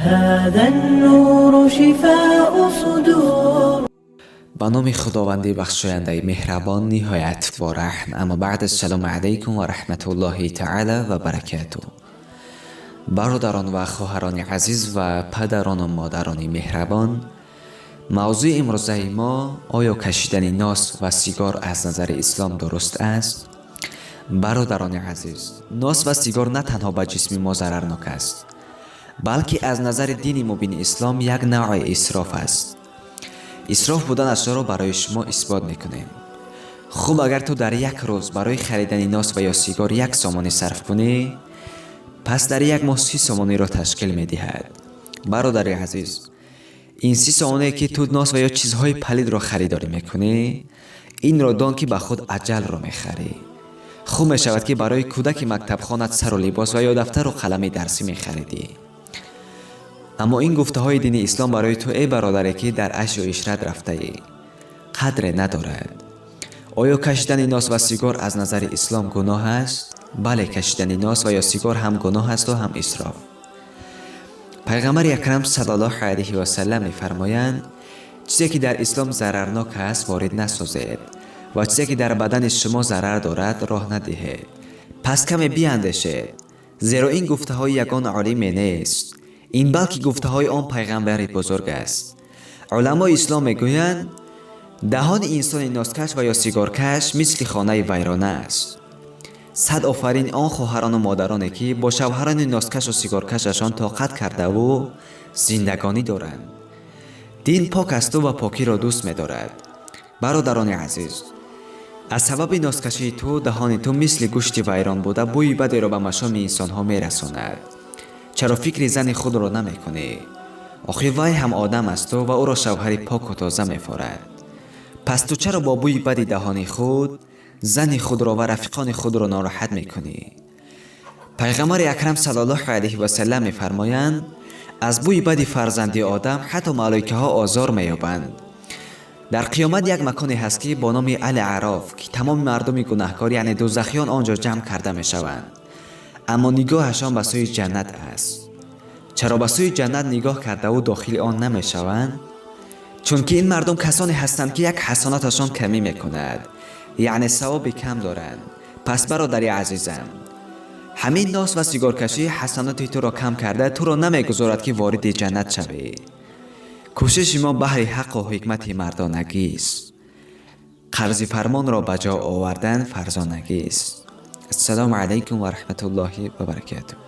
هذا النور شفاء صدور. Ба номи Худованди бахшояндаи меҳрабон, ниҳоят бораҳм. Аммо баъд, ассалому алайкум ва раҳматуллоҳи таала ва баракату. Бародарон ва хоҳарони азиз ва падарону модарони меҳрабон, мавзӯи имрӯзаи мо: оё кашидани нос ва сигор аз назари ислом дуруст аст? Бародарони азиз, нос ва сигор на танҳо ба ҷисми мо зарарнок аст, балки аз назари дини мубини ислом як навъи исроф аст. Исроф буданашро барои шумо исбот мекунем. Хуб, агар ту дар як рӯз барои харидани нос ва ё сигор 1 сомонӣ сарф кунӣ, пас дар як моҳ 30 сомониро ташкил медиҳад. Бародари азиз, ин 30 сомоние, ки ту нос ва ё чизҳои палидро харидорӣ мекунӣ, инро дон, ки ба худ аҷалро мехарӣ. Хуб мешавад, ки барои кӯдаки мактабхонат сару либос ва ё дафтару қалами дарсӣ мехаридӣ. Аммо ин гуфтаҳои дини ислом барои ту, эй бародаре, ки дар айшу ишрат рафтаӣ, қадре надорад. Оё кашидани нос ва сигор аз назари ислом гуноҳ аст? Бале, кашидани нос ва ё сигор ҳам гуноҳ асту ҳам исроф. Пайғамбари акрам саллаллоҳу алайҳи васалам мефармоянд: «Чизе ки дар ислом зарарнок аст, ворид насозед ва чизе ки дар бадани шумо зарар дорад, роҳ надиҳед». Пас каме биандешед, зеро ин гуфтаҳои ягон олиме нест, ин балки гуфтаҳои он пайғамбари бузург аст. Уламои ислом мегӯянд: даҳони инсони носкаш ва ё сигоркаш мисли хонаи вайрона аст. Сад офарин он хоҳарону модароне, ки бо шавҳарони носкашу сигоркашашон тоқат кардаву зиндагонӣ доранд. Дин пок асту ва покиро дӯст медорад. Бародарони азиз, аз сабаби носкашии ту даҳони ту мисли гӯшти вайрон буда, бӯи бадеро ба машоми инсонҳо мерасонад. Чаро фикри зани худро намекунӣ? Охир вай ҳам одам асту ва ӯро шавҳари поку тоза мефорад. Пас ту чаро бо бӯи бади даҳони худ зани худро ва рафиқони худро нороҳат мекунӣ? Пайғамбари акрам саллаллоҳу алайҳи васалам мефармоянд: аз бӯи бади фарзанди одам ҳатто малоикаҳо озор меёбанд. Дар қиёмат як маконе ҳаст, ки бо номи Али Ароф, ки тамоми мардуми гунаҳкор, яъне дӯзахиён, он ҷо ҷамъ карда мешаванд, аммо нигоҳашон ба сӯи ҷаннат аст. Чаро ба сӯи ҷаннат нигоҳ кардаву дохили он намешаванд? Чунки ин мардум касоне ҳастанд, ки як ҳасанаташон камӣ мекунад, яъне савоби кам доранд. Пас, бародари азизам, ҳамин нос ва сигоркашӣ ҳасаноти туро кам карда, туро намегузорад, ки вориди ҷаннат шавӣ. Кӯшиши мо баҳри ҳаққу ҳикмати мардонагист, қарзи фармонро ба ҷо овардан фарзонагист. Ассалому алайкум ва раҳматуллоҳи ва баракатуҳ.